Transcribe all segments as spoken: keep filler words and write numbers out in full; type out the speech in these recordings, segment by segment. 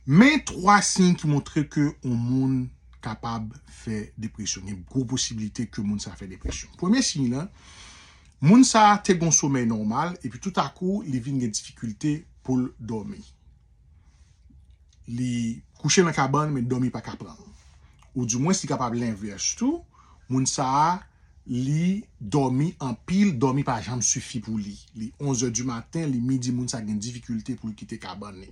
Men twa siy ki montre ke yon moun kapab fè depresyon. Gen gwo posibilite ke moun sa fè depresyon. Premye siy lan, moun sa te gon somèy nòmal, epi toutakou, li vin gen difikilte pou l dòmi. Li kouche nan kabann, men dòmi pa ka pran l. Ou di mwens, li kapab lenvès tou, moun sa a, li dòmi anpil, dòmi pa janm sifi pou li. Li onz è di maten, li midi, moun sa gen difikilte pou l kite kabann li.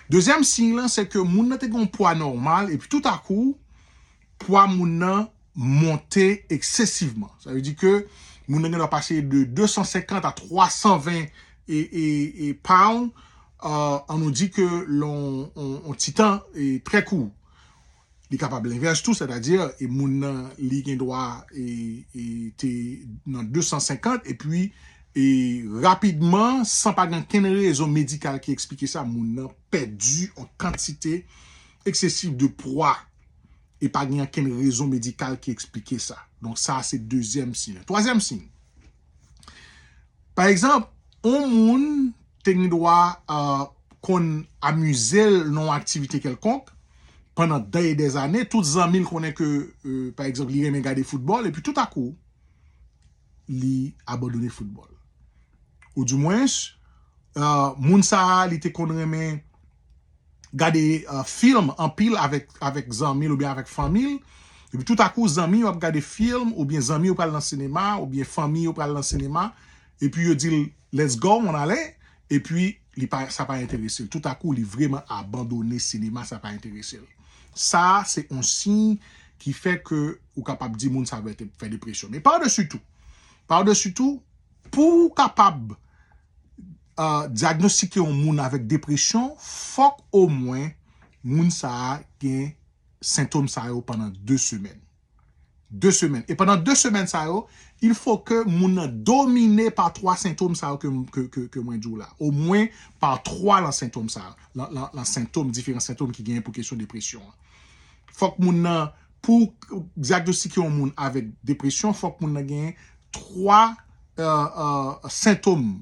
Dezyèm siy lan, se ke moun nan te gen yon pwa nòmal, epi toutakou, pwa moun nan monte eksesivman. Sa vle di ke moun nan gen dwa pase de de san senkant a twa san ven e, e, e pound, euh, an nou di ke l on, on, on ti tan e trè kou. Li kapab lenvès tou, sètadi e moun nan li gen dwa e, e te nan de san senkant, epi e rapidman, san pa gen kenn rezon medikal ki eksplike sa, moun nan pèdi yon kantite eksesif de pwa e pa gen kenn rezon medikal ki eksplike sa. Donk sa se dezyèm siy. Twazyèm siy. Pa egzanp, yon moun te gen dwa uh, konn amize l nan yon aktivite kèlkonk pandan dè e dè zane, tout zanmi l konnen ke, uh, pa egzanp, li renmen gade foutbòl, epi toutakou, li abandone foutbòl. Ou di mwens, uh, moun sa a, li te konn renmen gade uh, fim anpil avèk, avèk zanmi l oubyen avèk fanmi l, epi toutakou, zanmi yo ap gade fim, oubyen zanmi yo pral nan sinema, oubyen fanmi yo pral nan sinema, epi yo di l, let's go, on ale, epi li pa, sa pa enterese l. Toutakou, li vrèman abandone sinema, sa pa enterese l. Sa, se yon siy ki fè ke ou kapab di moun sa fè depresyon. Men padesi tou, padesi tou, pou ou kapab uh, dyagnostike yon moun avèk depresyon, fòk omwen moun sa a gen sentòm sa yo pandan de semèn. De semèn. E pandan de semèn sa yo, il faut que moun nan domine pa twa sentòm sa yo ke, ke, ke, ke mwen di w la. Omwen pa twa lan sentòm sa yo. Lan, lan, lan sentòm, diferan sentòm ki genyen pou kesyon depresyon an. Fòk moun nan, pou dyagnostike yon moun avèk depresyon, fòk moun nan genyen twa uh, uh, sentòm.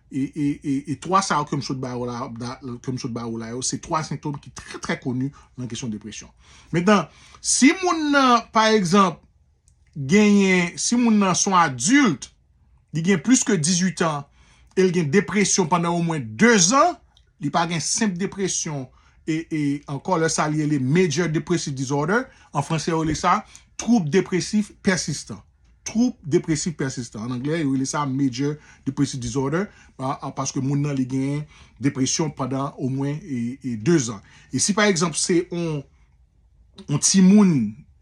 E, e, e, e twa sa yo ke m sot ba yo la, ke m sot ba yo la yo, se twa sentòm ki trè, trè koni nan kesyon depresyon. Mentnan, si moun nan, pa egzanp, genyen, si moun nan se yon adilt, li gen plis ke dizuit an, e l gen depresyon pandan omwen de zan, li pa gen senp depresyon, e, e ankò lè sa li rele major depressive disorder, an fransè yo rele sa trouble dépressif persistant. Trouble dépressif persistant. An anglè, yo rele sa major depressive disorder, paske moun nan li gen depresyon pandan omwen e, e de zan. E si pa egzanp se yon, yon timoun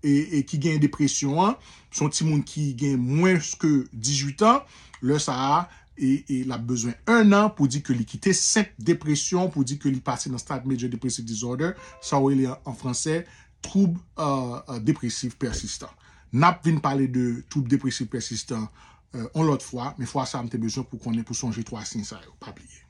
e, e ki gen depresyon an, se yon timoun ki gen mwens ke dizuit an, lè sa a, e, e l ap bezwen en an pou di ke li kite senp depresyon, pou di ke li pase nan stad major depressive disorder, sa yo rele an, an fransè, trouble uh, uh, dépressif persistant. N ap vin pale de trouble dépressif persistant uh, yon lòt fwa, men fwa sa a m te bezwen pou konnen, pou sonje twa siy sa yo, pa bliye.